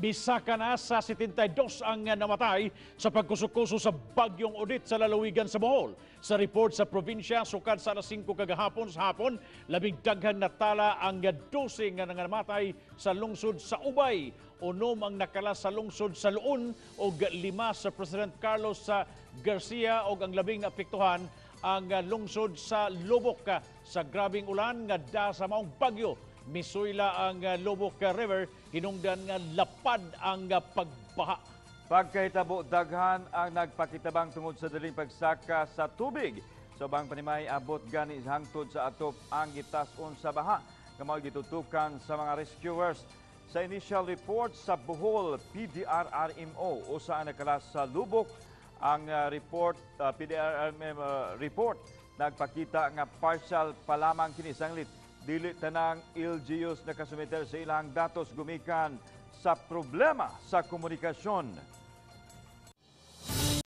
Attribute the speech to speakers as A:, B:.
A: Misaka na sa 72 ang namatay sa pagkuso-kuso sa Bagyong Odette sa lalawigan sa Bohol. Sa report sa probinsya, sukad sa alas 5 kagahapon sa hapon, labing daghan natala ang 12 nga nangamatay sa lungsod sa Ubay. 6 ang nakalas sa lungsod sa Loon ug 5 sa President Carlos sa Garcia ug ang labing naapektuhan ang lungsod sa Loboc sa grabing ulan nga da sa maong bagyo. Misuyla ang Loboc River, hinungdan nga lapad ang pagbaha.
B: Pagkahitabo, daghan ang nagpakitabang tungod sa daling pagsaka sa tubig. Sa ubang panimay, abot gani hangtod sa atop ang gitas-on sa baha nga mao gitutukan sa mga rescuers. Sa initial report sa Bohol PDRRMO, usa ang nakalas sa Loboc. Ang report PDRRMO report nagpakita nga partial pa lamang kini, sanglit dili tanang LGUs nakasumiter sa ilang datos gumikan sa problema sa komunikasyon.